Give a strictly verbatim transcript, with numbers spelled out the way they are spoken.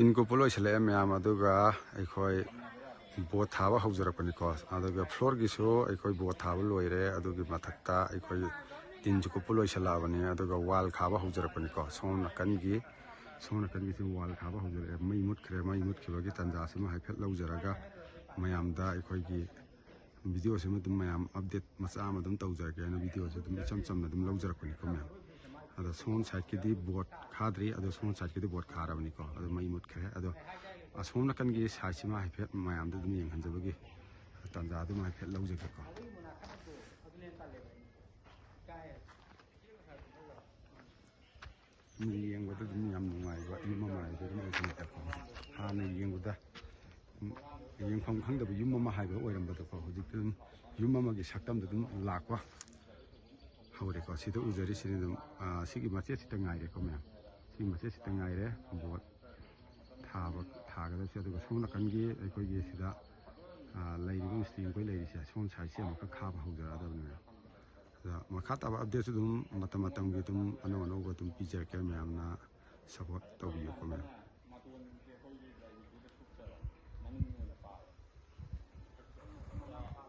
ꯇꯤꯟ ꯀꯨꯞꯄ ꯂꯣꯏꯁꯤꯜꯂꯛꯑꯦ ꯃꯌꯥꯝ, ꯑꯗꯨꯒ ꯑꯩꯈꯣꯏ ꯕꯣꯠ ꯊꯥꯕ ꯍꯧꯖꯔꯛꯄꯅꯤꯀꯣ꯫ ꯑꯗꯨꯒ floorꯒꯤꯁꯨ ꯑꯩꯈꯣꯏ ꯕꯣꯠ ꯊꯥꯕ ꯂꯣꯏꯔꯦ꯫ ꯑꯗꯨꯒꯤ ꯃꯊꯛꯇ ꯑꯩꯈꯣꯏ ꯇꯤꯟꯁꯨ ꯀꯨꯞꯄ ꯂꯣꯏꯁꯤꯜꯂꯛꯑꯕꯅꯤ꯫ ꯑꯗꯨꯒ wall ꯈꯥꯕ ꯍꯧꯖꯔꯛꯄꯅꯤꯀꯣ꯫ ꯁꯣꯝ ꯅꯥꯀꯟꯒꯤ ꯁꯣꯝ ꯅꯥꯀꯟꯒꯤꯁꯤ wall ꯈꯥꯕ ꯍꯧꯖꯔꯛꯑꯦ꯫ ꯃꯩ ꯃꯨꯠꯈ꯭ꯔꯦ꯫ ꯃꯩ ꯃꯨꯠꯈꯤꯕꯒꯤ ꯇꯥꯟꯖꯥꯁꯤꯃ ꯍꯥꯏꯐꯦꯠ ꯂꯧꯖꯔꯒ ꯃꯌꯥꯝꯗ ꯑꯩꯈꯣꯏꯒꯤ videoꯁꯤꯃ ꯑꯗꯨꯝ ꯃꯌꯥꯝ update ꯃꯆꯥ ꯑꯃ ꯑꯗꯨꯝ ꯇꯧꯖꯔꯛꯀꯦ ꯍꯥꯏꯅ videoꯁꯦ ꯑꯗꯨꯝ ꯏꯆꯝ ꯆꯝꯅ ꯑꯗꯨꯝ ꯂꯧꯖꯔꯛꯄꯅꯤꯀꯣ ꯃꯌꯥꯝ꯫ ꯑꯗꯣ ꯁꯣꯝ sideꯀꯤꯗꯤ ꯕꯣꯠ ꯈꯥꯗ꯭ꯔꯤ, ꯑꯗꯣ ꯁꯣꯝ sideꯀꯤꯗꯤ ꯕꯣꯠ ꯈꯥꯔꯕꯅꯤꯀꯣ꯫ ꯑꯗꯣ ꯃꯩ ꯃꯨꯠꯈ꯭ꯔꯦ꯫ ꯑꯗꯣ ꯑꯁꯣꯝ ꯅꯥꯀꯟꯒꯤ sideꯁꯤꯃ ꯍꯥꯏꯐꯦꯠ ꯃꯌꯥꯝꯗ ꯑꯗꯨꯝ ꯌꯦꯡꯍꯟꯖꯕꯒꯤ ꯇꯥꯟꯖꯥꯗꯨꯃ ꯍꯥꯏꯐꯦꯠ ꯂꯧꯖꯒꯦꯀꯣ꯫ ꯃꯤ ꯌꯦꯡꯕꯗ ꯑꯗꯨꯝ ꯌꯥꯝ ꯅꯨꯡꯉꯥꯏꯕ ꯌꯨꯝ ꯑꯃ ꯍꯥꯏꯕꯗꯨ ꯑꯗꯨꯝ ꯑꯣꯏꯕꯅꯤꯗꯀꯣ꯫ ꯍꯥꯟꯅ ꯌꯦꯡꯕꯗ, ꯎꯝ, ꯌꯦꯡꯐꯝ ꯈꯪꯗꯕ ꯌꯨꯝ ꯑꯃ ꯍꯥꯏꯕ ꯑꯣꯏꯔꯝꯕꯗꯀꯣ, ꯍꯧꯖꯤꯛꯇꯤ ꯑꯗꯨꯝ ꯌꯨꯝ ꯑꯃꯒꯤ ꯁꯛꯇꯝꯗ ꯑꯗꯨꯝ ꯂꯥꯛꯄ ꯍꯧꯔꯦꯀꯣ꯫ ꯁꯤꯗ ꯎꯖꯔꯤꯁꯤꯅꯤ ꯑꯗꯨꯝ, ꯑ, ꯁꯤꯒꯤ ꯃꯆꯦꯠꯁꯤꯇ ꯉꯥꯏꯔꯦꯀꯣ ꯃꯌꯥꯝ꯫ ꯁꯤꯒꯤ ꯃꯆꯦꯠꯁꯤꯇ ꯉꯥꯏꯔꯦ ꯕꯣꯠ ꯊꯥꯕ, ꯊꯥꯒꯗꯕꯁꯦ꯫ ꯑꯗꯨꯒ ꯁꯣꯝ ꯅꯥꯀꯟꯒꯤ ꯑꯩꯈꯣꯏꯒꯤ ꯁꯤꯗ, ꯑ, ꯂꯩꯔꯤꯕ ꯃꯤꯁꯇ꯭ꯔꯤ ꯃꯈꯣꯏ ꯂꯩꯔꯤꯁꯦ, ꯁꯣꯝ sideꯁꯦ ꯑꯃꯨꯛꯀ ꯈꯥꯕ ꯍꯧꯖꯔꯛꯑꯗꯕꯅꯦ ꯃꯌꯥꯝ꯫ ꯑꯗ ꯃꯈꯥ ꯇꯥꯕ updateꯁꯨ ꯑꯗꯨꯝ ꯃꯇꯝ ꯃꯇꯝꯒꯤ ꯑꯗꯨꯝ ꯑꯅꯧ ꯑꯅꯧꯕ ꯑꯗꯨꯝ ꯄꯤꯖꯔꯛꯀꯦ꯫ ꯃꯌꯥꯝꯅ support ꯇꯧꯕꯤꯌꯨꯀꯣ ꯃꯌꯥꯝ꯫